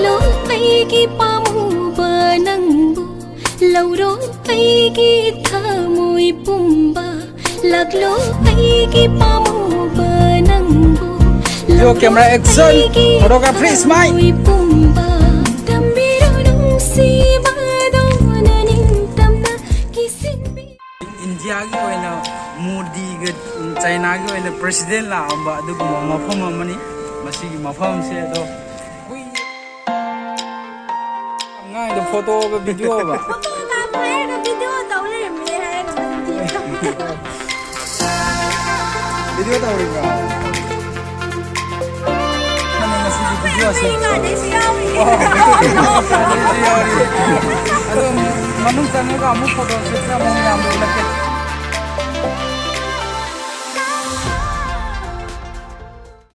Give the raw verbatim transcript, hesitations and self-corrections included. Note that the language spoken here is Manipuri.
ꯂꯣ ꯑꯩꯒꯤ ꯄꯥꯝꯃꯨꯕ ꯅꯪꯕꯨ, ꯂꯧꯔꯣ ꯑꯩꯒꯤ ꯊꯃꯣꯏ ꯄꯨꯝꯕ, ꯂꯥꯛꯂꯣ ꯑꯩꯒꯤ ꯄꯥꯝꯃꯨꯕ ꯅꯪꯕꯨ, Yo, camera action. ꯑꯩꯒꯤ Photography, smile. ꯊꯃꯣꯏ ꯄꯨꯝꯕ, ꯇꯝꯕꯤꯔꯣ ꯅꯨꯡꯁꯤꯕꯗꯣ ꯅꯅꯤꯡꯇꯝꯅ ꯀꯤꯁꯤꯟꯕꯤ꯫ ꯏꯟꯗꯤꯌꯥꯒꯤ ꯑꯣꯏꯅ ꯃꯣꯗꯤꯒ ꯆꯥꯏꯅꯥꯒꯤ ꯑꯣꯏꯅ ꯄ꯭ꯔꯦꯁꯤꯗꯦꯟ ꯂꯥꯛꯑꯝꯕ ꯑꯗꯨꯒꯨꯝꯕ ꯃꯐꯝ ꯑꯃꯅꯤ꯫ ꯃꯁꯤꯒꯤ ꯃꯐꯝꯁꯦ ꯑꯗꯣ ꯀꯨꯏ-, ꯑꯉꯥꯡꯗꯣ ꯐꯣꯇꯣꯒ ꯚꯤꯗꯤꯑꯣꯒ꯫ ꯐꯣꯇꯣ ꯀꯥꯞꯄ ꯍꯥꯏꯔꯒ ꯚꯤꯗꯤꯑꯣ ꯇꯧ ꯂꯩꯔꯝꯃꯤꯅꯦ ꯍꯥꯏꯔꯒ ꯃꯁꯤ ꯊꯤꯕ꯫ ꯚꯤꯗꯤꯑꯣ ꯇꯧꯔꯤꯕ꯭ꯔꯣ? ꯃꯥꯅꯦ, ꯉꯁꯤꯒꯤ ꯚꯤꯗꯤꯑꯣꯁꯦ꯫ ꯉꯥꯗꯩꯁꯨ ꯌꯥꯎꯔꯤ꯫ ꯑꯣ, ꯉꯥꯗꯩꯁꯨ ꯌꯥꯎꯔꯤ꯫ ꯑꯗꯣ ꯃꯅꯨꯡ ꯆꯪꯉꯒ ꯑꯃꯨꯛ ꯐꯣꯇꯣ ꯁꯦꯠꯁꯦ, ꯑꯃꯨꯛ ꯃꯌꯥꯝꯗ ꯎꯠꯂꯛꯀꯦ꯫